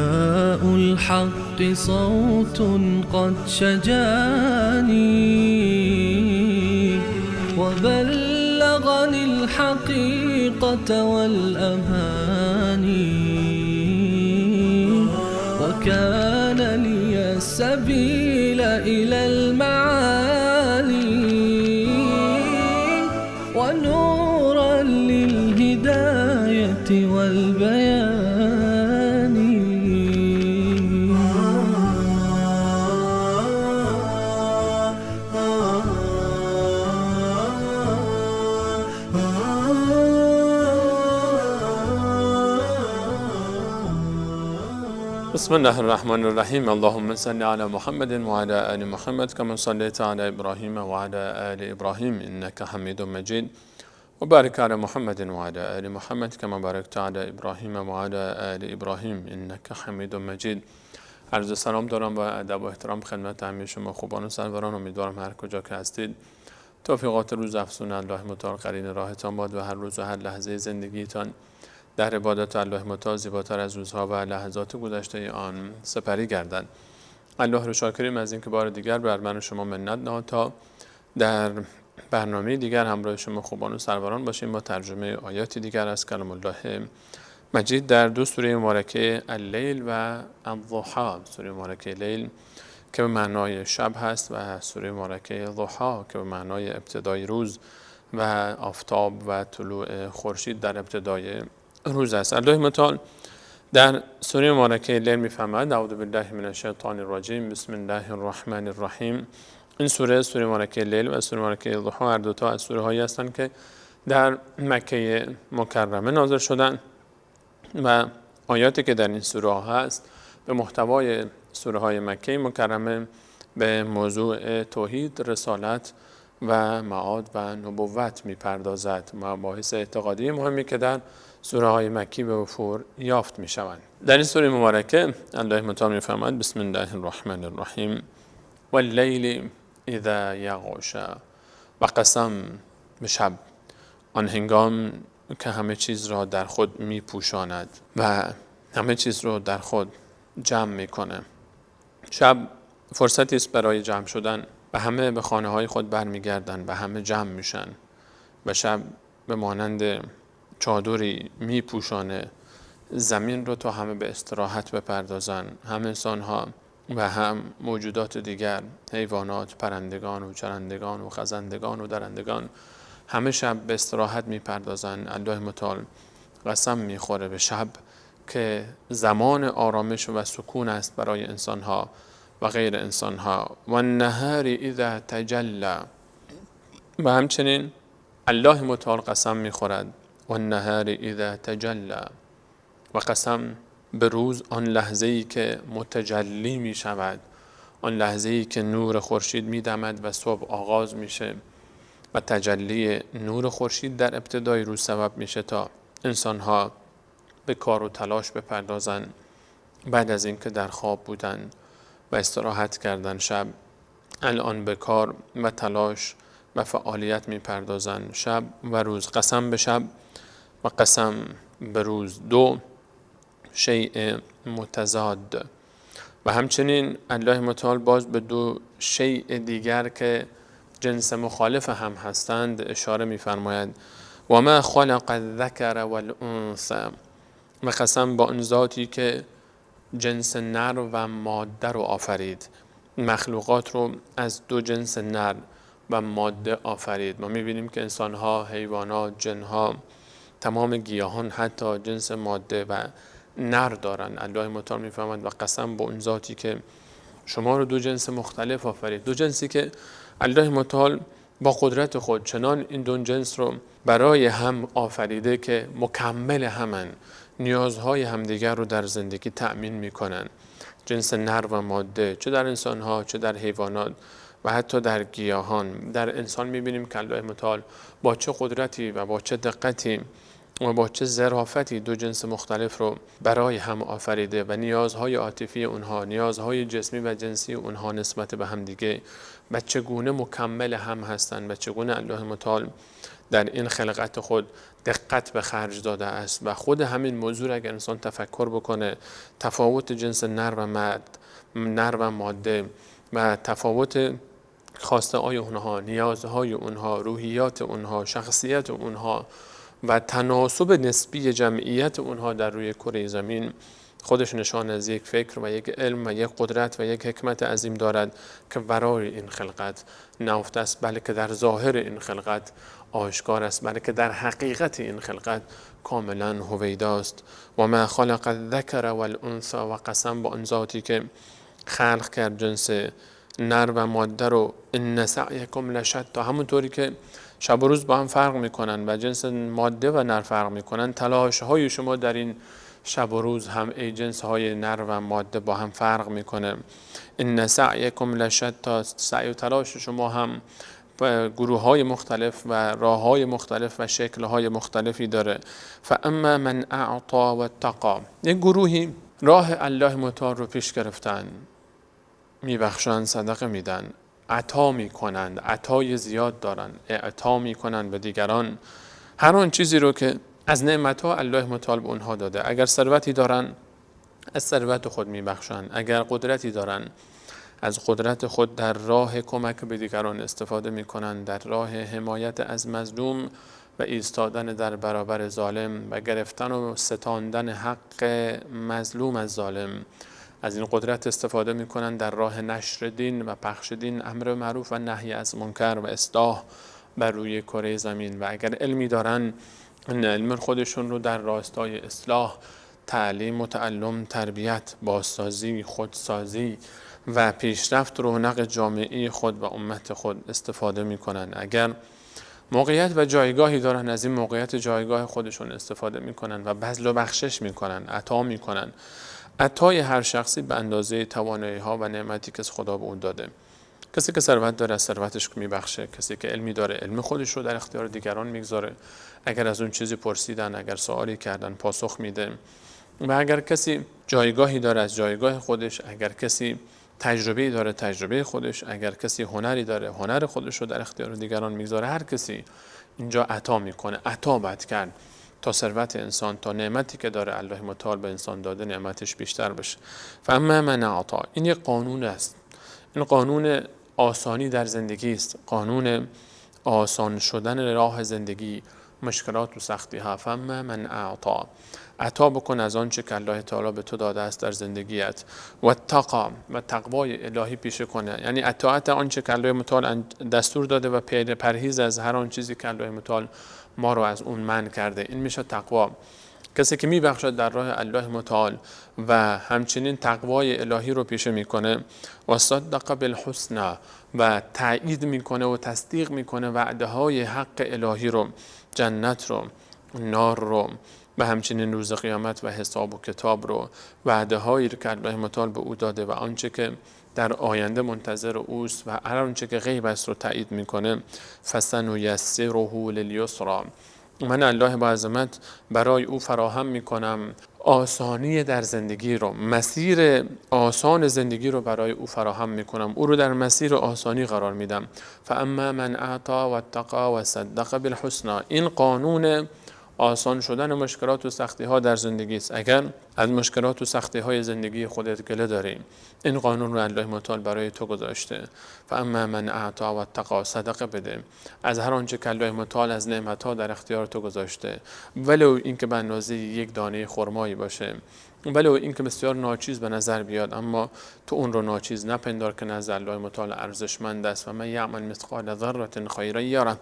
نداء الحق صوت قد شجاني وبلغني الحقيقة والأماني وكان لي السبيل إلى المعالي ونورا للهداية والبيان. بسم الله الرحمن الرحیم. اللهم صل علی محمد و علی آل محمد کما صلیت علی ابراهیم و علی آل ابراهیم انک حمید مجید و بارک علی محمد و علی آل محمد کما بارکت علی ابراهیم و علی آل ابراهیم انک حمید مجید. عرض سلام دارم و ادب و احترام خدمت همه شما خوبان و سروران. امیدوارم هر کجا که هستید توفیقات روز افزون الله متعال قرین راهتان باد و هر روز و هر لحظه زندگیتان در عبادت الله متعال زیباتر از روزها و لحظات گذشته آن سپری گردند. الله رو شاکریم از اینکه بار دیگر بر من و شما منت نهاد تا در برنامه دیگر همراه شما خوبان و سروران باشیم با ترجمه آیات دیگر از کلام الله مجید در دو سوره مبارکه اللیل و الضحی. سوره مبارکه لیل که به معنای شب هست و سوره مبارکه ضحی که به معنای ابتدای روز و آفتاب و طلوع خورشید در ابتدای روز است. الله متعال در سوره مبارکه لیل می‌فرماید: اعوذ بالله من الشیطان الرجیم، بسم الله الرحمن الرحیم. این سوره، سوره مبارکه لیل و سوره مبارکه ضحی، هر دو تا از سوره هایی هستند که در مکه مکرمه نازل شدند و آیاتی که در این سوره ها هست به محتوای سوره های مکه مکرمه به موضوع توحید، رسالت و معاد و نبوت می‌پردازد. مباحث اعتقادی مهمی که در سوره های مکی به وفور یافت می شوند. در این سوره مبارکه الله متعال می فرماید: بسم الله الرحمن الرحیم واللیل اذا یغشی. و قسم به شب آن هنگام که همه چیز را در خود می پوشاند و همه چیز را در خود جمع می کنه. شب فرصتی است برای جمع شدن و همه به خانه های خود برمیگردن و همه جمع میشن و شب به مانند چادری میپوشانه زمین رو تا همه به استراحت بپردازن، هم انسان ها و هم موجودات دیگر، حیوانات، پرندگان و چرندگان و خزندگان و درندگان، همه شب به استراحت میپردازن. الله متعال قسم میخوره به شب که زمان آرامش و سکون است برای انسان ها و غیر انسان ها. و النهار اذا تجلی. و همچنین الله متعال قسم میخورد و النهار اذا تجلی، و قسم به روز آن لحظه‌ای که متجلی می شود، آن لحظه‌ای که نور خورشید می دمد و صبح آغاز میشه و تجلی نور خورشید در ابتدای روز سبب میشه تا انسانها به کار و تلاش بپردازن بعد از اینکه در خواب بودن و استراحت کردن شب، الان به کار و تلاش و فعالیت میپردازن شب و روز. قسم به شب و قسم به روز، دو شیء متضاد. و همچنین الله متعال باز به دو شیء دیگر که جنس مخالف هم هستند اشاره میفرماید: و ما خلق الذکر والانثی. و قسم با آن ذاتی که جنس نر و ماده رو آفرید، مخلوقات رو از دو جنس نر و ماده آفرید. ما میبینیم که انسانها، حیوانات، جنها، تمام گیاهان حتی جنس ماده و نر دارن. الله متعال میفرماید و قسم با اون ذاتی که شما رو دو جنس مختلف آفرید، دو جنسی که الله متعال با قدرت خود چنان این دو جنس رو برای هم آفریده که مکمل همن، نیازهای همدیگر رو در زندگی تأمین میکنن. جنس نر و ماده چه در انسانها، چه در حیوانات و حتی در گیاهان. در انسان میبینیم که الله متعال با چه قدرتی و با چه دقتی و با چه ظرافتی دو جنس مختلف رو برای هم آفریده و نیازهای عاطفی اونها، نیازهای جسمی و جنسی اونها نسبت به هم دیگه و چگونه مکمل هم هستند و چگونه الله متعال در این خلقت خود دقت به خرج داده است. و خود همین موضوع اگر انسان تفکر بکنه، تفاوت جنس نر و مرد، نر و ماده و تفاوت خواسته های اونها، نیازهای اونها، روحیات اونها، شخصیت اونها و تناسب نسبی جمعیت اونها در روی کره زمین، خودش نشان از یک فکر و یک علم و یک قدرت و یک حکمت عظیم دارد که برای این خلقت نهفته است، بلکه در ظاهر این خلقت آشکار است، بلکه در حقیقت این خلقت کاملا هویداست. و ما خلق الذکر والانثی، و قسم با آن ذاتی که خلق کرد جنس نر و ماده رو، ان سعیکم لشتی، همونطوری که شب و روز با هم فرق میکنن و جنس ماده و نر فرق میکنن، تلاش های شما در این شب و روز هم ای جنس های نر و ماده با هم فرق میکنه. ان سعیکم لشتی، سعی و تلاش شما هم گروه های مختلف و راه های مختلف و شکل های مختلفی داره. فاما من اعطی و اتقی، یک گروهی راه الله متعال رو پیش گرفتن، میبخشن، صدقه میدن، عطا میکنند، عطای زیاد دارن، اعطا میکنن به دیگران هر آن چیزی رو که از نعمت‌ها الله متعال به اونها داده. اگر ثروتی دارن از ثروت خود میبخشن، اگر قدرتی دارن از قدرت خود در راه کمک به دیگران استفاده میکنن، در راه حمایت از مظلوم و ایستادن در برابر ظالم و گرفتن و ستاندن حق مظلوم از ظالم، از این قدرت استفاده میکنن در راه نشر دین و پخش دین، امر معروف و نهی از منکر و اصلاح بر روی کره زمین. و اگر علمی دارن این علم خودشون رو در راستای اصلاح، تعلیم و تعلم، تربیت، بازسازی، خودسازی و پیشرفت رونق جامعه خود و امت خود استفاده میکنن. اگر موقعیت و جایگاهی دارن از این موقعیت جایگاه خودشون استفاده میکنن و بذل و بخشش میکنن، عطا میکنن. عطای هر شخصی به اندازه توانایی ها و نعمتی که خدا به اون داده. کسی که ثروت داره از ثروتش میبخشه، کسی که علمی داره علم خودش رو در اختیار دیگران میگذاره، اگر از اون چیزی پرسیدن، اگر سوالی کردن پاسخ میده. و اگر کسی جایگاهی داره از جایگاه خودش، اگر کسی تجربه‌ای داره تجربه خودش، اگر کسی هنری داره هنر خودش رو در اختیار دیگران میگذاره. هر کسی اینجا عطا میکنه، عطا باید کرد تا ثروت انسان، تا نعمتی که داره الله متعال به انسان داده نعمتش بیشتر بشه. فاما من اعطا، این یک قانون است، این قانون آسانی در زندگی است، قانون آسان شدن راه زندگی، مشکلات و سختی ها. فاما من اعطا، عطا بکن از آنچه که الله تعالی به تو داده است در زندگیت، و تقا، و تقوای الهی پیشه کنه، یعنی اطاعت آنچه که الله متعال دستور داده و پرهیز از هر آن چیزی که الله متعال ما رو از اون منع کرده، این میشه تقوا. کسی که میبخشد در راه الله متعال و همچنین تقوای الهی رو پیشه میکنه، و صدق بالحسنی، و تایید میکنه و تصدیق میکنه وعده های حق الهی رو، جنت رو، نار رو، و همچنین روز قیامت و حساب و کتاب رو، وعده هایی رو که الله متعال به او داده و آنچه که در آینده منتظر اوست و هر آنچه که غیب است رو تایید میکنه. فسنیسره للیسری، من الله با عظمت برای او فراهم میکنم آسانی در زندگی رو، مسیر آسان زندگی رو برای او فراهم میکنم، او رو در مسیر آسانی قرار میدم. فاما من اعطا و اتقا و صدق بالحسنی، این قانون آسان شدن مشکلات و سختی ها در زندگی است. اگر از مشکلات و سختی های زندگی خودت گله داری، این قانون رو الله متعال برای تو گذاشته. فاما من اعطا و اتقا، صدقه بده از هر آنچه که الله متعال از نعمت ها در اختیار تو گذاشته، ولو اینکه به اندازه یک دانه خرمایی باشه، ولو اینکه بسیار ناچیز به نظر بیاد، اما تو اون رو ناچیز نپندار که نزد الله متعال ارزشمند است. و من یعمل مثقال ذره خیرا یره،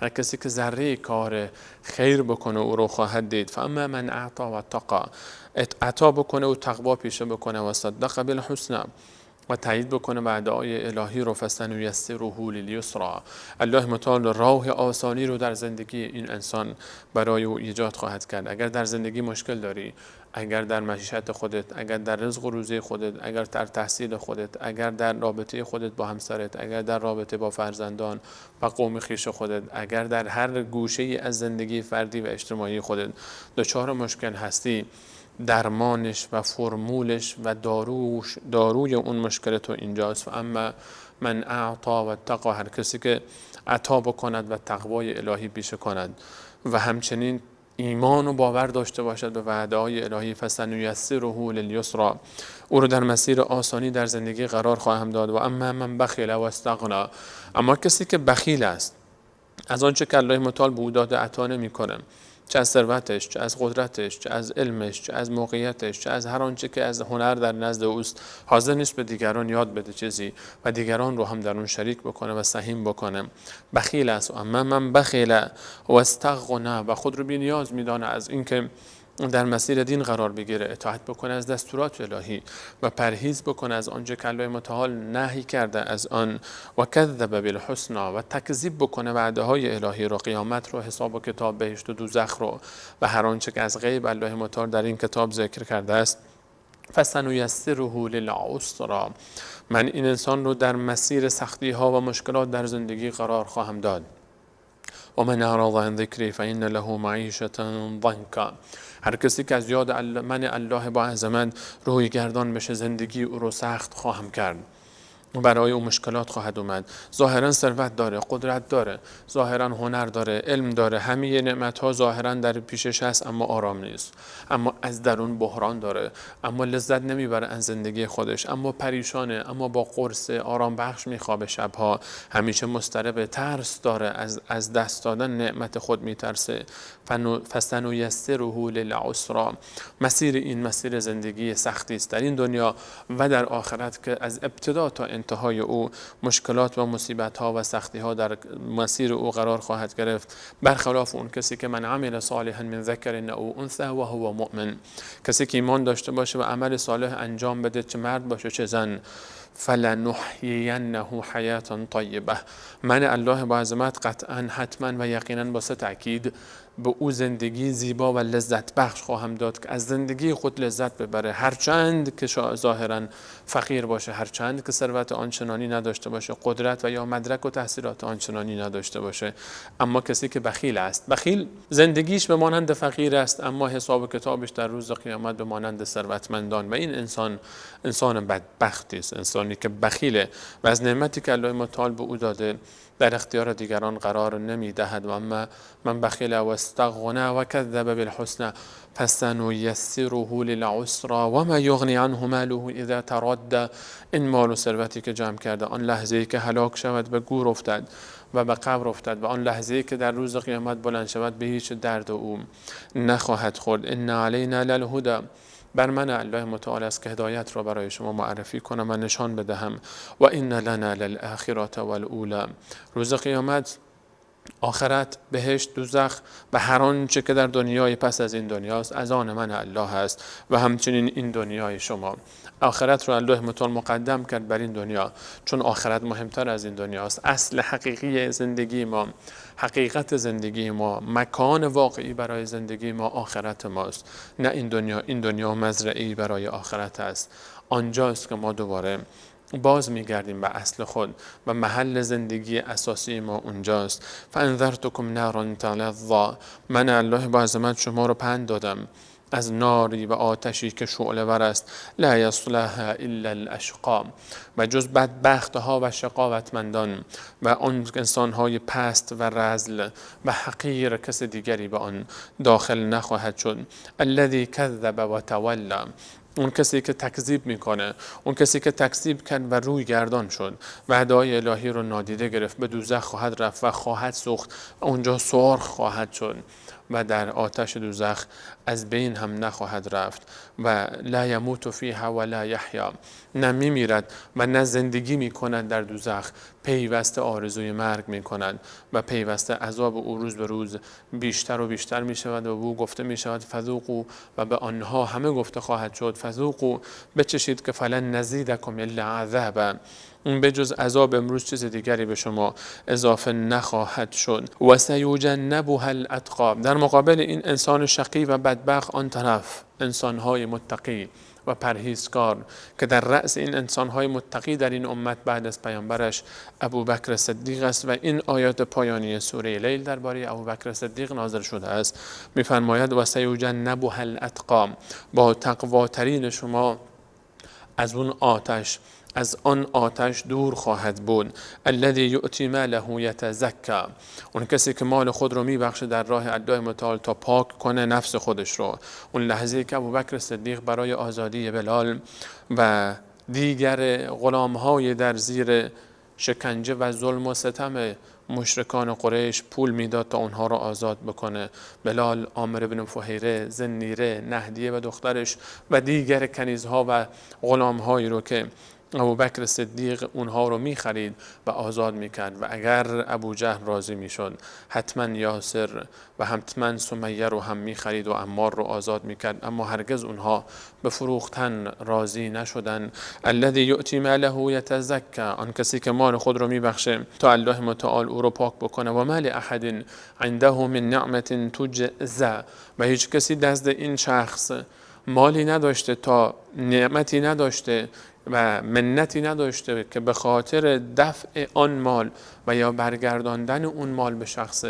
هر کسی که ذره کار خیر بکنه او رو خواهد دید. فاما من اعطا و اتقا، عطا بکنه و تقوا پیشه بکنه، و صدق بالحسنی، و تایید بکنه وعده‌های الهی رو، فسنیسره للیسری، الله متعال راه آسانی رو در زندگی این انسان برای او ایجاد خواهد کرد. اگر در زندگی مشکل داری، اگر در معیشت خودت، اگر در رزق و روزی خودت، اگر در تحصیل خودت، اگر در رابطه خودت با همسرت، اگر در رابطه با فرزندان و قوم خویش خودت، اگر در هر گوشه‌ای از زندگی فردی و اجتماعی خودت دچار مشکل هستی، درمانش و فرمولش و داروی اون مشکل تو اینجاست. و اما من اعطا و اتقا، هر کسی که عطا بکند و تقوای الهی پیشه کند و همچنین ایمان و باور داشته باشد به وعده‌های الهی، فسنیسره للیسری، او رو در مسیر آسانی در زندگی قرار خواهم داد. و اما من بخل و استغنا، اما کسی که بخیل است، از آنچه که الله متعال به او داده عطا نمی‌کنه، چه از ثروتش، چه از قدرتش، چه از علمش، چه از موقعیتش، چه از هر آنچه که از هنر در نزد اوست، حاضر نیست به دیگران یاد بده چیزی و دیگران رو هم در اون شریک بکنه و سهیم بکنه، بخیل است. و اما من بخیل و استغنا، و خود رو بی نیاز میدانه از اینکه در مسیر دین قرار بگیره، اطاعت بکنه از دستورات الهی و پرهیز بکنه از آنچه که الله متعال نهی کرده از آن، و کذب بالحسنا، و تکذیب بکنه وعده های الهی رو، قیامت رو، حساب و کتاب، بهشت و دوزخ رو و هر آنچه که از غیب الله متعال در این کتاب ذکر کرده است. فسنیسره للعسری، من این انسان رو در مسیر سختی ها و مشکلات در زندگی قرار خواهم داد. و من اعرض عن ذکری فإن له معیشة ضنکا، هر کسی که از یاد من الله با عظمت روی گردان بشه، زندگی او رو سخت خواهم کرد، برای او مشکلات خواهد اومد. ظاهرا ثروت داره، قدرت داره، ظاهرا هنر داره، علم داره، همه نعمت ها ظاهرا در پیشش هست، اما آرام نیست، اما از درون بحران داره، اما لذت نمیبره از زندگی خودش، اما پریشانه، اما با قرص آرام بخش میخوابه شبها، همیشه مضطرب، ترس داره، از دست دادن نعمت خود میترسه. فسنیسره للعسری، مسیر این مسیر زندگی سختی است در این دنیا و در آخرت که از ابتدا تا انتهای او مشکلات و مصیبت ها و سختی ها در مسیر او قرار خواهد گرفت، برخلاف اون کسی که من عمل صالحا من ذکر او انثی و هو مؤمن، کسی که ایمان داشته باشه و عمل صالح انجام بده، چه مرد باشه چه زن، فلنحیینه حیاة طیبه، من الله با عظمت قطعا حتما و یقینا با سه تأکید به او زندگی زیبا و لذت بخش خواهم داد که از زندگی خود لذت ببره، هرچند که ظاهرا فقیر باشه، هرچند که ثروت آنچنانی نداشته باشه، قدرت و یا مدرک و تحصیلات آنچنانی نداشته باشه. اما کسی که بخیل است، بخیل زندگیش به مانند فقیر است، اما حساب و کتابش در روز قیامت به مانند ثروتمندان. و این انسان انسان بدبختی است، انسانی که بخیله و از نعمتی که الله متعال به او داده در اختیار دیگران قرار نمی دهد. و اما من بخیل و استغنا و کذب بالحسنى فسنیسره للعسری و ما یغنی عنه ماله اذا تردى. این مال و ثروتی که جمع کرده، آن لحظه‌ای که هلاک شود به گور افتد و به قبر افتد و آن لحظه‌ای که در روز قیامت بلند شود به هیچ درد او نخواهد خورد. ان علینا للهدی، بر من الله متعال است که هدایت را برای شما معرفی کنم و نشان بدهم. و ان لنا للآخرة والأولی، روز قیامت، آخرت، بهشت، دوزخ و هر آنچه که در دنیای پس از این دنیاست از آن من الله است و همچنین این دنیای شما. آخرت رو الله متعال مقدم کرد بر این دنیا، چون آخرت مهمتر از این دنیاست. اصل حقیقی زندگی ما، حقیقت زندگی ما، مکان واقعی برای زندگی ما آخرت ماست، نه این دنیا. این دنیا مزرعه‌ای برای آخرت است. آنجاست که ما دوباره باز می‌گردیم به اصل خود و محل زندگی اساسی ما اونجاست. فانذرتکم نارا تلظی، من الله با عظمت شما رو پند دادم از ناری و آتشی که شعله ور است. لا یصلاها الا الاشقا، و جز بدبختها و شقاوتمندان و آن انسانهای پست و رذل و حقیر کس دیگری به آن داخل نخواهد شد. الذی کذب و تولی، اون کسی که تکذیب میکنه، اون کسی که تکذیب کرد و روی گردان شد، وعده‌های الهی رو نادیده گرفت، به دوزخ خواهد رفت و خواهد سوخت، اونجا سرخ خواهد شد و در آتش دوزخ از بین هم نخواهد رفت. و لا یموت فیها ولا یحیا، نه میمیرد و نه زندگی میکند در دوزخ، پیوسته آرزوی مرگ میکند و پیوسته عذاب او روز به روز بیشتر و بیشتر میشود و او گفته میشود فذوقوا، و به آنها همه گفته خواهد شد فذوقوا، بچشید که فلن نزیدکم الا عذابا، به جز عذاب امروز چیز دیگری به شما اضافه نخواهد شد. و سیجنبها الاتقی، در مقابل این انسان شقی و بدبخت آن طرف انسانهای متقی و پرهیزکار که در رأس این انسانهای متقی در این امت بعد از پیامبرش ابوبکر صدیق است و این آیات پایانی سوره لیل درباره ابوبکر صدیق نازل شده است. می‌فرماید و سیجنبها الاتقی، با تقواترین شما از اون آتش، از آن آتش دور خواهد بود. الذی یؤتی ماله یتزکی، اون کسی که مال خود رو میبخشه در راه الله متعال تا پاک کنه نفس خودش رو. اون لحظه که ابوبکر صدیق برای آزادی بلال و دیگر غلام‌های در زیر شکنجه و ظلم و ستم مشرکان قریش پول میداد تا اونها را آزاد بکنه، بلال، عامر بن فهیره، زنیره، نهدیه و دخترش و دیگر کنیزها و غلامهایی رو که ابوبکر صدیق اونها رو میخرید و آزاد میکرد. و اگر ابو جهل راضی میشد حتما یاسر و حتما سمیه رو هم میخرید و عمار رو آزاد میکرد، اما هرگز اونها به فروختن راضی نشدن. الذی یؤتی ماله یتزکی، آن کسی که مال خود رو میبخشه تا الله متعال او رو پاک بکنه. و ما لاحد عنده من نعمت تجزی، و هیچ کسی دست این شخص مالی نداشته تا نعمتی نداشته و منتی نداشته که به خاطر دفع آن مال و یا برگرداندن اون مال به شخص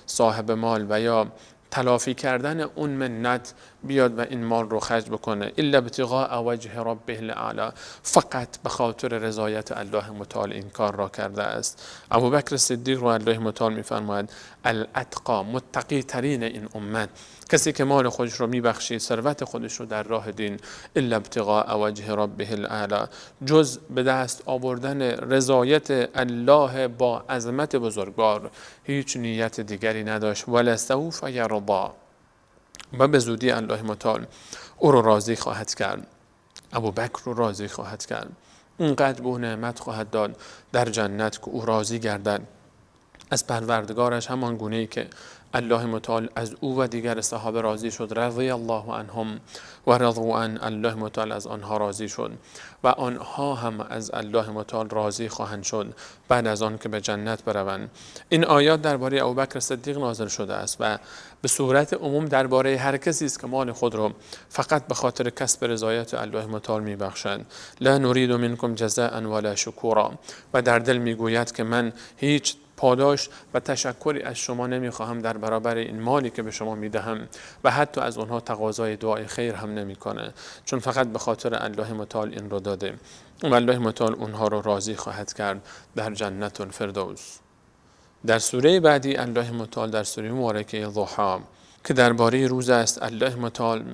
صاحب مال و یا تلافی کردن اون منت بیاد و این مال رو خرج بکنه. الا ابتغاء وجه ربه الاعلی، فقط به خاطر رضایت الله متعال این کار را کرده است. ابوبکر صدیق رو الله متعال میفرماید الاتقا، متقی ترین این امت، کسی که مال خودش رو میبخشید، ثروت خودش رو در راه دین، الا ابتغاء وجه ربه الاعلی، جز به دست آوردن رضایت الله با عظمت بزرگوار هیچ نیت دیگری نداشت. ولسوف یرضی، و به زودی الله متعال او رو راضی خواهد کرد، ابوبکر رو راضی خواهد کرد، اونقدر به او نعمت خواهد داد در جنت که او راضی گردد از پروردگارش، همان گونه‌ای که الله متعال از او و دیگر صحابه راضی شد، رضی الله عنهم و رضوا عن، الله متعال از آنها راضی شد و آنها هم از الله متعال راضی خواهند شد بعد از آن که به جنت بروند. این آیات درباره ابوبکر صدیق نازل شده است و به صورت عموم درباره هر کسی است که مال خود را فقط به خاطر کسب رضایت الله متعال میبخشند. لا نرید منکم جزاء ولا شکورا، و در دل میگوید که من هیچ پاداش و تشکری از شما نمیخواهم در برابر این مالی که به شما میدهم، و حتی از اونها تقاضای دعای خیر هم نمیکنه، چون فقط به خاطر الله متعال این رو داده و الله متعال اونها رو راضی خواهد کرد در جنت الفردوس. در سوره بعدی الله متعال در سوره مبارکه ضحی که درباره روز است، الله متعال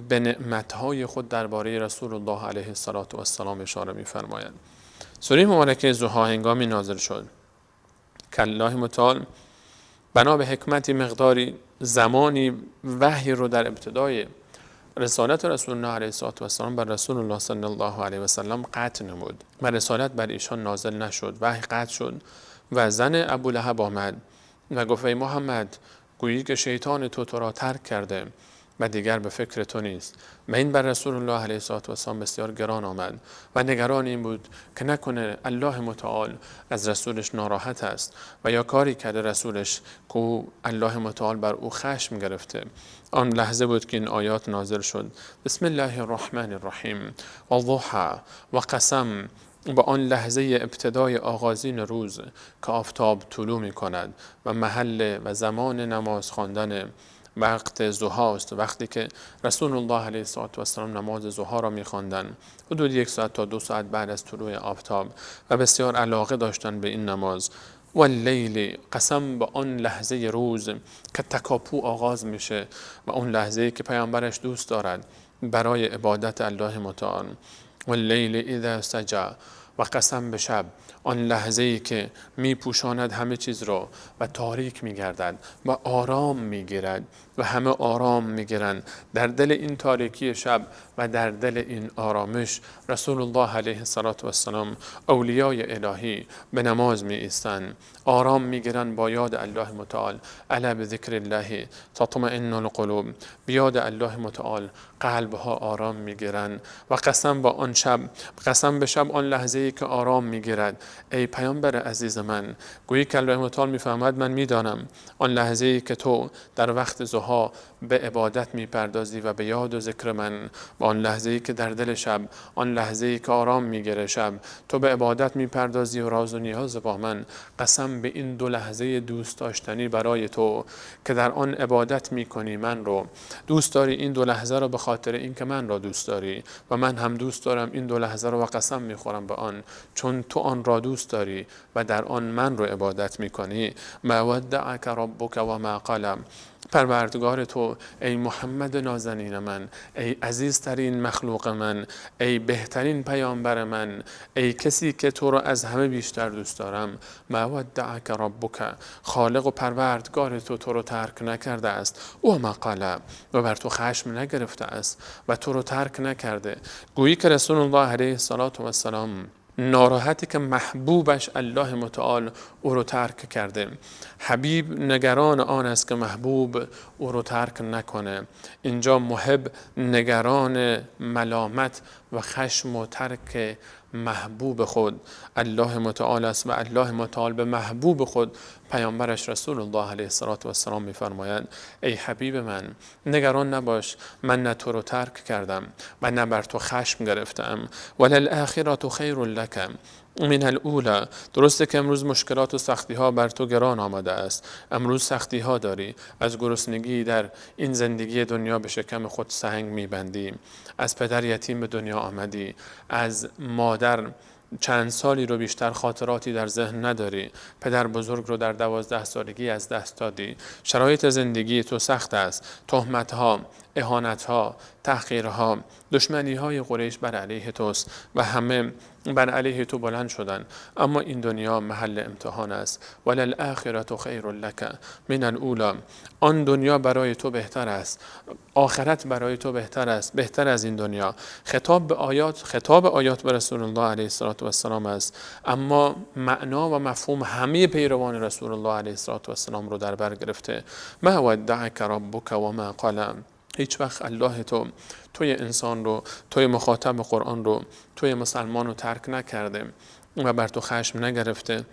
به نعمتهای خود درباره رسول الله علیه الصلاة والسلام اشاره میفرماید. سوره مبارکه ضحی هنگامی نازل شد که الله متعال بنا به حکمتی مقداری زمانی وحی رو در ابتدای رسالت رسول الله علیه الصلاة والسلام بر رسول الله صلی الله علیه و سلم قطع نمود و رسالت بر ایشان نازل نشد، وحی قطع شد و زن ابو لهب آمد و گفت ای محمد، گویی که شیطان تو را ترک کرده و دیگر به فکر تو نیست. و این بر رسول الله علیه الصلاة والسلام بسیار گران آمد و نگران این بود که نکنه الله متعال از رسولش ناراحت است و یا کاری کرده رسولش که الله متعال بر او خشم گرفته. آن لحظه بود که این آیات نازل شد. بسم الله الرحمن الرحیم. و الضحی، و قسم با آن لحظه ابتدای آغازین روز که آفتاب طلوع می کند و محل و زمان نماز خواندن وقت ضحاست، وقتی که رسول الله علیه الصلاة والسلام نماز ضحا را می‌خواندند حدود 1 ساعت تا 2 ساعت بعد از طلوع آفتاب، و بسیار علاقه داشتند به این نماز. و اللیل، قسم به آن لحظه روز که تکاپو آغاز میشه و اون لحظه که پیامبرش دوست دارد برای عبادت الله متعال. و اللیل اذا سجی، و قسم به شب، آن لحظه‌ای که میپوشاند همه چیز رو و تاریک میگردد و آرام میگیرد و همه آرام میگیرند. در دل این تاریکی شب و در دل این آرامش رسول الله علیه الصلاة والسلام، اولیای الهی، به نماز می ایستند، آرام میگیرند با یاد الله متعال. الا بذکر الله تطمئن القلوب، بیاد الله متعال قلبها آرام میگیرند. و قسم با آن شب، قسم به شب، آن لحظه‌ای لحظه‌ای که آرام میگیرد. ای پیامبر عزیز من، گویی که الله متعال میفهمد من میدانم آن لحظه‌ای که تو در وقت ضحا به عبادت میپردازی و به یاد و ذکر من، و آن لحظه‌ای که در دل شب، آن لحظه‌ای که آرام میگیره شب، تو به عبادت میپردازی و راز و نیاز با من. قسم به این دو لحظه دوست داشتنی برای تو که در آن عبادت میکنی، من رو دوست داری، این دو لحظه رو به خاطر اینکه من را دوست داری و من هم دوست دارم این دو لحظه رو و قسم میخورم به آن، چون تو آن را دوست داری و در آن من رو عبادت میکنی. ما ودعک ربک و ما قلم. پروردگار تو ای محمد نازنین من، ای عزیزترین مخلوق من، ای بهترین پیامبر من، ای کسی که تو را از همه بیشتر دوست دارم، ما ودعک ربک، خالق و پروردگار تو تو رو ترک نکرده است، و ما قال، و بر تو خشم نگرفته است و تو رو ترک نکرده. گویی که رسول الله علیه الصلاة والسلام ناراحتی که محبوبش الله متعال او رو ترک کرده. حبیب نگران آن است که محبوب او رو ترک نکنه. اینجا محب نگران ملامت و خشم و ترک محبوب خود الله متعال است و الله متعال به محبوب خود پیامبرش رسول الله علیه الصلاة والسلام می‌فرمایند ای حبیب من، نگران نباش، من نه تو رو ترک کردم و نه بر تو خشم گرفتم. وللآخرة خیر لک من الاولی. درسته که امروز مشکلات و سختی ها بر تو گران آمده است، امروز سختی ها داری، از گرسنگی در این زندگی دنیا به شکم خود سنگ میبندی، از پدر یتیم به دنیا آمدی، از مادر چند سالی رو بیشتر خاطراتی در ذهن نداری، پدر بزرگ رو در 12 سالگی از دست دادی، شرایط زندگی تو سخت است، تهمت‌ها، اهانت‌ها، تحقیرها، دشمنی‌های قریش بر علیه توست و همه بر علیه تو بلند شدن، اما این دنیا محل امتحان است. وللآخرة خیر لک من الاولی. آن دنیا برای تو بهتر است، آخرت برای تو بهتر است، بهتر از این دنیا. خطاب آیات به رسول الله علیه الصلاة والسلام است، اما معنا و مفهوم همه پیروان رسول الله علیه الصلاة والسلام رو در بر گرفته. ما ودعک ربک و ما قلم. هیچ وقت الله تو، توی انسان رو، توی مخاطب قرآن رو، توی مسلمان رو ترک نکرده و بر تو خشم نگرفته.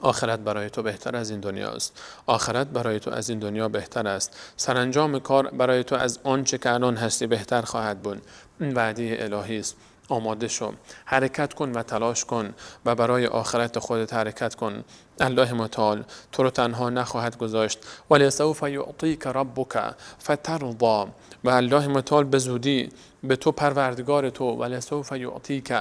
آخرت برای تو بهتر از این دنیاست، آخرت برای تو از این دنیا بهتر است، سرانجام کار برای تو از آنچه که الان هستی بهتر خواهد بود. این وعده الهی است. آماده شو، حرکت کن و تلاش کن و برای آخرت خودت حرکت کن. الله متعال تو رو تنها نخواهد گذاشت. ولسوف یعطیک ربک فترضی. و الله متعال به زودی به تو پروردگار تو، ولسوف یعطیک،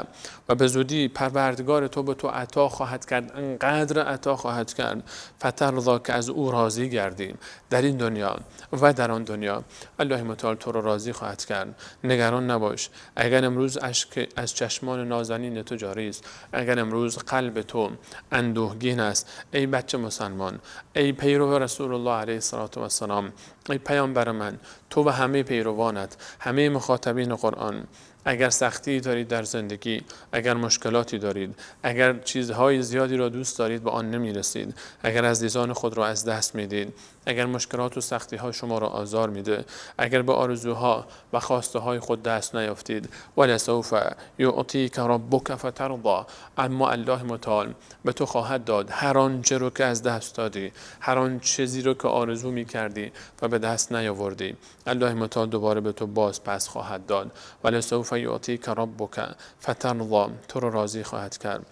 و به زودی پروردگار تو به تو عطا خواهد کرد، انقدر عطا خواهد کرد، فترضی، که از او راضی گردی در این دنیا و در آن دنیا. الله متعال تو رو راضی خواهد کرد. نگران نباش. اگر امروز اشک از چشمان نازنین تو جاری است، اگر امروز قلب تو اندوهگین است، ای بچه مسلمان، ای پیرو رسول الله علیه الصلاة والسلام، ای پیامبر من، تو و همه پیروانت، همه مخاطبین قرآن، اگر سختی دارید در زندگی، اگر مشکلاتی دارید، اگر چیزهای زیادی را دوست دارید به آن نمیرسید، اگر عزیزان خود را از دست میدید، اگر مشکلات و سختی ها شما را آزار میده، اگر به آرزوها و خواسته های خود دست نیافتید، ولسوف یعطیک ربک فترضی، اما الله متعال به تو خواهد داد هر آنچه رو که از دست دادی، هر آن چیزی رو که آرزو میکردی و به دست نیاوردی، الله متعال دوباره به تو باز پس خواهد داد. ولسوف یعطیک ربک فترضی، تو رو راضی خواهد کرد.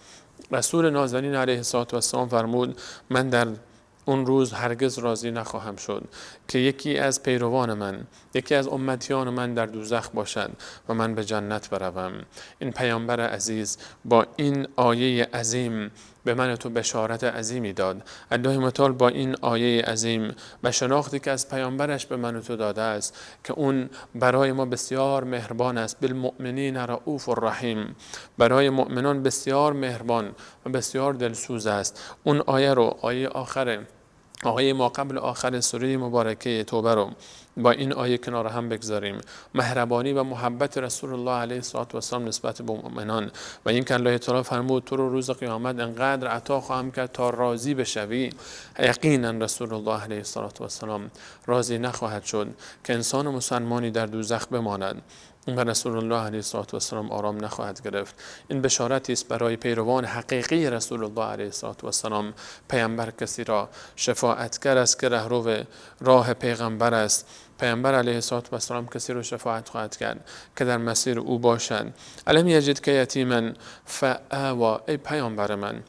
رسول نازنین علیه الصلاة والسلام فرمود من در اون روز هرگز راضی نخواهم شد که یکی از پیروان من، یکی از امتیان من در دوزخ باشد و من به جنت بروم. این پیامبر عزیز با این آیه عظیم به من تو بشارت عظیمی داد. الله متعال با این آیه عظیم و شناختی که از پیامبرش به من و تو داده است که اون برای ما بسیار مهربان است، بالمؤمنین رؤوف الرحیم، برای مؤمنان بسیار مهربان و بسیار دلسوز است. اون آیه رو، آیه آخره، آیه ما قبل آخر سوره مبارکه توبه رو با این آیه کنار هم بگذاریم، مهربانی و محبت رسول الله علیه الصلاة والسلام نسبت به مؤمنان و این که الله تعالی فرمود تو رو روز قیامت انقدر عطا خواهم کرد تا راضی بشوی، یقینا رسول الله علیه الصلاة والسلام راضی نخواهد شد که انسان مسلمانی در دوزخ بماند. و رسول الله علیه الصلاة والسلام آرام نخواهد گرفت. این بشارتی است برای پیروان حقیقی رسول الله علیه الصلاة والسلام. پیامبر کسی را شفاعتگر است که رهرو راه پیغمبر است. پیامبر علیه الصلاة والسلام کسی را شفاعت خواهد کرد که در مسیر او باشند. الم یجدک یتیما فآوی، ای پیامبر من،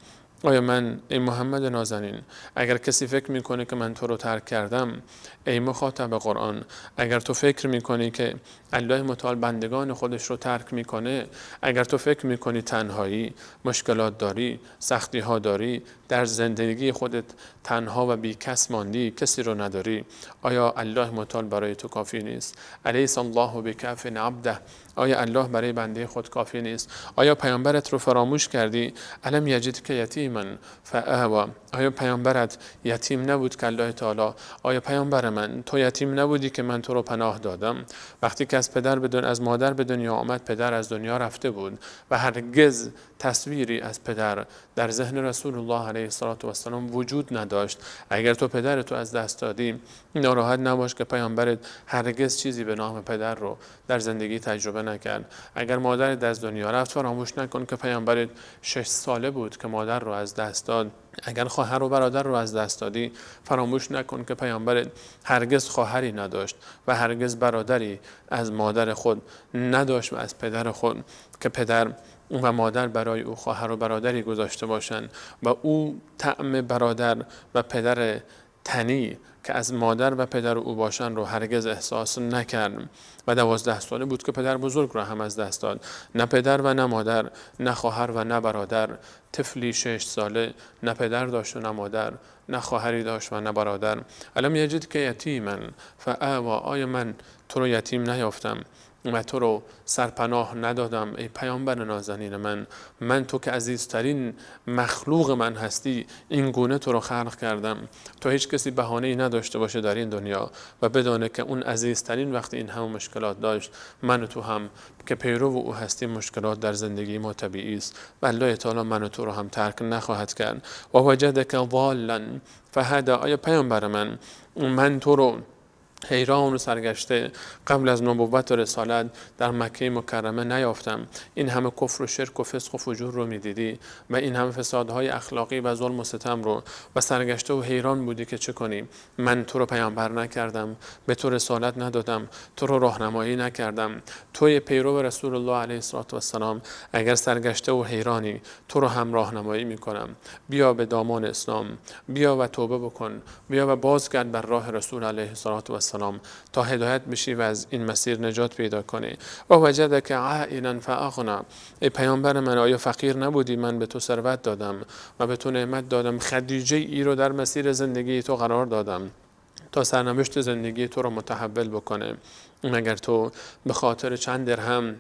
آیا من، ای محمد نازنین، اگر کسی فکر میکنه که من تو رو ترک کردم، ای مخاطب قرآن، اگر تو فکر میکنی که الله متعال بندگان خودش رو ترک میکنه، اگر تو فکر میکنی تنهایی، مشکلات داری، سختی ها داری، در زندگی خودت تنها و بی کس ماندی، کسی رو نداری، آیا الله متعال برای تو کافی نیست؟ الیس الله بکاف عبده، آیا الله برای بنده خود کافی نیست؟ آیا پیامبرت رو فراموش کردی؟ الم یجدک یتیما فآوی، آیا پیامبرت یتیم نبود که الله تعالی، آیا پیامبر من تو یتیم نبودی که من تو رو پناه دادم؟ وقتی که از پدر بدون از مادر به دنیا آمد، پدر از دنیا رفته بود و هرگز تصویری از پدر در ذهن رسول الله علیه الصلاة والسلام وجود نداشت. اگر تو پدر تو از دست دادی، ناراحت نباش که پیامبرت هرگز چیزی به نام پدر رو در زندگی تجربه نکرد. اگر مادرت از دنیا رفت، فراموش نکن که پیامبرت 6 ساله بود که مادر رو از دست داد. اگر خواهر و برادر رو از دست دادی، فراموش نکن که پیامبرت هرگز خواهری نداشت و هرگز برادری از مادر خود نداشت و از پدر خود، که پدر و مادر برای او خواهر و برادری گذاشته باشند و او طعم برادر و پدر تنی که از مادر و پدر او باشند رو هرگز احساس نکرد. و 12 ساله بود که پدر بزرگ را هم از دست داد. نه پدر و نه مادر، نه خواهر و نه برادر. طفلی 6 ساله نه پدر داشت و نه مادر، نه خواهری داشت و نه برادر. الم یجدک یتیما فآوی، آیا من تو رو یتیم نیافتم و تو رو سرپناه ندادم ای پیامبر نازنین من؟ من تو که عزیزترین مخلوق من هستی، این گونه تو رو خلق کردم تا هیچ کسی بهانه‌ای نداشته باشه در این دنیا و بدانه که اون عزیزترین وقتی این همه مشکلات داشت، من و تو هم که پیرو او هستیم مشکلات در زندگی ما طبیعی است و الله تعالی من و تو رو هم ترک نخواهد کرد. و وجدک ضالا فهدی، آیا پیامبر من، من تو رو حیران و سرگشته قبل از نبوت و رسالت در مکه مکرمه نیافتم؟ این همه کفر و شرک و فسق و فجور رو میدیدی و این همه فسادهای اخلاقی و ظلم و ستم رو و سرگشته و حیران بودی که چه کنی. من تو رو پیامبر نکردم، به تو رسالت ندادم، تو رو راهنمایی نکردم. توی پیرو رسول الله علیه الصلاة والسلام اگر سرگشته و حیرانی، تو رو هم راهنمایی میکنم. بیا به دامان اسلام، بیا و توبه بکن، بیا و بازگرد بر راه رسول علیه الصلاة والسلام تا هدایت بشی و از این مسیر نجات پیدا کنی. و وجدک عائلا فاغنا، ای پیامبر من، آیا فقیر نبودی؟ من به تو ثروت دادم و به تو نعمت دادم، خدیجه ای رو در مسیر زندگی تو قرار دادم تا سرنوشت زندگی تو رو متحول بکنه. مگر تو به خاطر چند درهم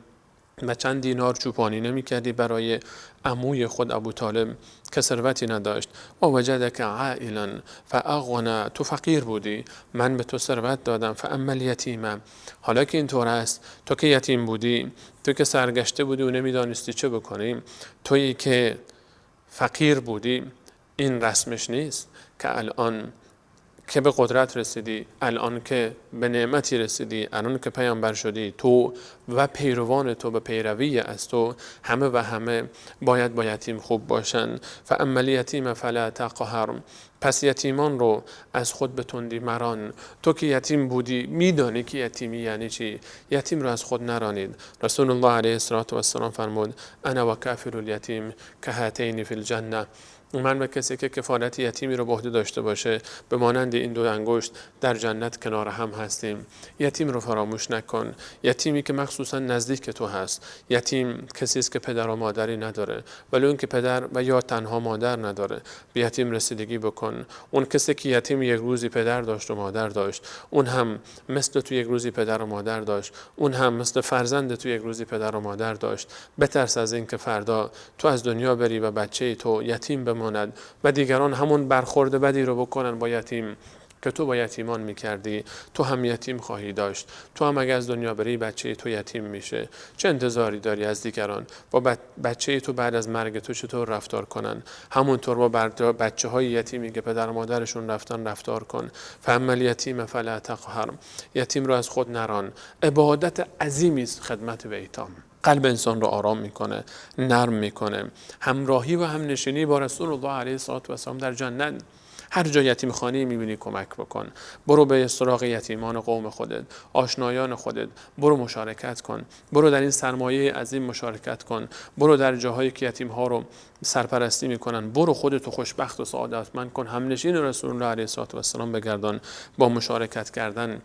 و چند دینار چوپانی نمی کردی برای عموی خود ابو طالب که ثروتی نداشت؟ و وجدک عائلا فاغنا، تو فقیر بودی، من به تو ثروت دادم. فاما الیتیم، حالا که اینطور است، تو که یتیم بودی، تو که سرگشته بودی و نمیدانستی چه بکنی، تویی که فقیر بودی، این رسمش نیست که الان که به قدرت رسیدی، الان که به نعمتی رسیدی، الان که پیامبر شدی، تو و پیروان تو به پیروی از تو همه و همه باید با یتیم خوب باشن. فاما الیتیم فلا تقهر، پس یتیمان رو از خود به تندی مران. تو که یتیم بودی میدانی که یتیمی یعنی چی، یتیم رو از خود نرانید. رسول الله علیه الصلاة والسلام فرمود انا و کافل الیتیم کهاتین فی الجنه، من و کسی که کفالت یتیمی رو به عهده داشته باشه به مانند این دو انگشت در جنت کنار هم هستیم. یتیم رو فراموش نکن، یتیمی که مخصوصا نزدیک تو هست. یتیم کسی است که پدر و مادری نداره، ولی اون که پدر و یا تنها مادر نداره، به یتیم رسیدگی بکن. اون کسی که یتیم یک روزی پدر داشت و مادر داشت، اون هم مثل تو یک روزی پدر و مادر داشت، اون هم مثل فرزند تو یک روزی پدر و مادر داشت. بترس از این که فردا تو از دنیا بری و بچه تو یتیم بماند و دیگران همون برخورد بدی رو بکنن با یتیم که تو با یتیمان میکردی تو هم یتیم خواهی داشت. تو هم اگر از دنیا بری بچه تو یتیم میشه. چه انتظاری داری از دیگران؟ با بچه تو بعد از مرگ تو چطور رفتار کنن؟ همونطور با بچه های یتیمی که پدر و مادرشون رفتن رفتار کن. فاما الیتیم فلا تقهر، یتیم رو از خود نران. عبادت عظیمی است خدمت به ایتام. قلب انسان رو آرام میکنه، نرم میکنه. همراهی و همنشینی با رسول الله علیه الصلاة والسلام در جنت. هر جا یتیم خانه میبینی کمک بکن، برو به سراغ یتیمان قوم خودت، آشنایان خودت، برو مشارکت کن، برو در این سرمایه عظیم مشارکت کن، برو در جاهایی که یتیم ها رو سرپرستی میکنن، برو خودتو خوشبخت و سعادتمند کن. همنشین رسول الله علیه الصلاة والسلام بگردان با مشارکت کردن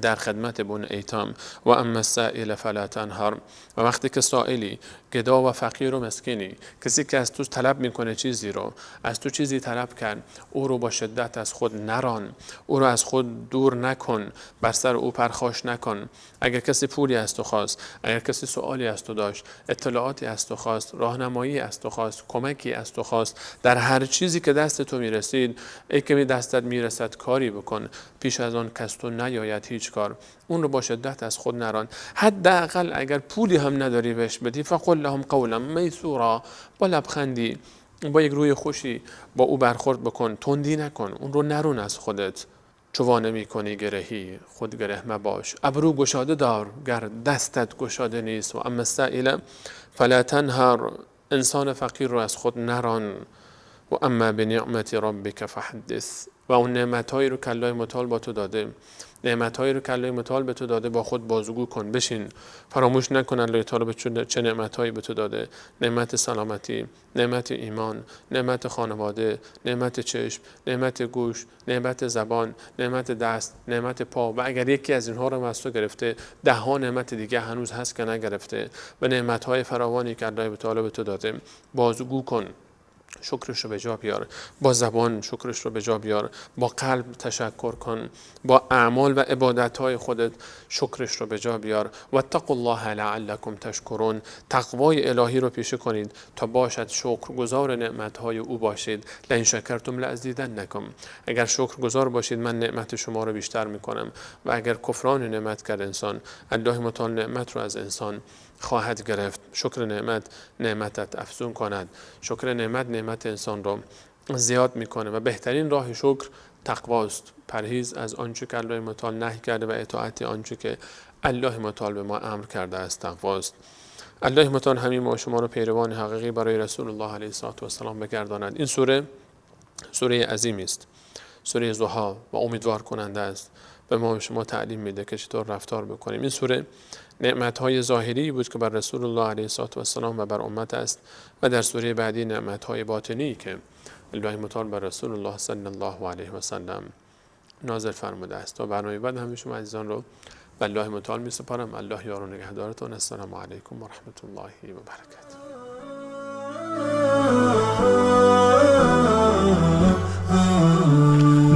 در خدمت بون ایتام. و اما السائل فلا تنهر، و وقتی که سائلی، گدا و فقیر و مسکینی، کسی که از تو طلب میکنه چیزی رو، از تو چیزی طلب کرد، او رو با شدت از خود نران، او رو از خود دور نکن، بر سر او پرخاش نکن. اگر کسی پولی از تو خواست، اگر کسی سوالی از تو داشت، اطلاعاتی از تو خواست، راهنمایی از تو خواست، کمکی از تو خواست، در هر چیزی که دست تو میرسید، ای که دستت میرسد کاری بکن، پیش از آن کس تو نیاید هیچ کار. اون رو با شدت از خود نران. حداقل اگر پولی هم نداری بهش بدی، فقل لهم قولا میسورا، با لبخندی، با یک روی خوشی با او برخورد بکن، تندی نکن، اون رو نرون از خودت. چو نمی کنی گرهی خود گره مباش، ابرو گشاده دار گر دستت گشاده نیست. و اما السائل فلا تنهر، انسان فقیر رو از خود نران. و اما بنعمت ربک فحدث، و اون نعمتهایی رو که الله متعال با تو داده، نعمتهایی رو که الله متعال به تو داده با خود بازگو کن، بشین، فراموش نکن الله تعالی به چه نعمتهایی به تو داده. نعمت سلامتی، نعمت ایمان، نعمت خانواده، نعمت چشم، نعمت گوش، نعمت زبان، نعمت دست، نعمت پا. و اگر یکی از اینها رو از تو گرفته، ده ها نعمت دیگه هنوز هست که نگرفته. و نعمتهای فراوانی که الله تعالی به تو داده بازگو کن، شکرش رو به جا بیار، با زبان شکرش رو به جا بیار، با قلب تشکر کن، با اعمال و عبادت‌های خودت شکرش رو به جا بیار. و اتقوا الله لعلکم تشکرون، تقوای الهی رو پیشه کنید تا باشد شکرگزار نعمت‌های او باشید. لئن شکرتم لازیدنکم، اگر شکرگزار باشید من نعمت شما رو بیشتر میکنم. و اگر کفران نعمت کرد انسان، الله متعال نعمت رو از انسان خواهد گرفت. شکر نعمت نعمتت افزون کند، شکر نعمت نعمت انسان رو زیاد میکنه. و بهترین راه شکر تقواست، پرهیز از آنچه که الله متعال نهی کرده و اطاعت آنچه که الله متعال به ما امر کرده است تقواست. الله متعال همین ما شما رو پیروان حقیقی برای رسول الله علیه الصلاة والسلام بگرداند. این سوره سوره عظیمی است، سوره ضحی، و امیدوار کننده است. به ما و شما تعلیم میده که چطور رفتار بکنیم. این سوره نعمت‌های ظاهری بود که بر رسول الله علیه الصلاة والسلام و بر امت است، و در سوره بعدی نعمت‌های باطنی که الله متعال بر رسول الله صلی الله علیه و سلم نازل فرموده است. تا برنامه بعد همه شما عزیزان رو به الله متعال می‌سپارم. الله یار و نگهدارتون. السلام علیکم و رحمت الله و برکاته.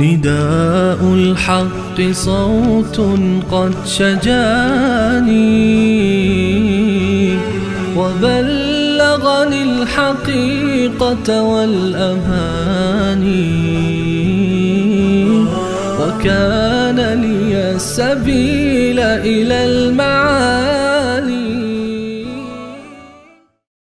نداء الحق صوت قد شجاني، وبلغني الحقيقة والأماني، وكان لي السبيل إلى المعاني.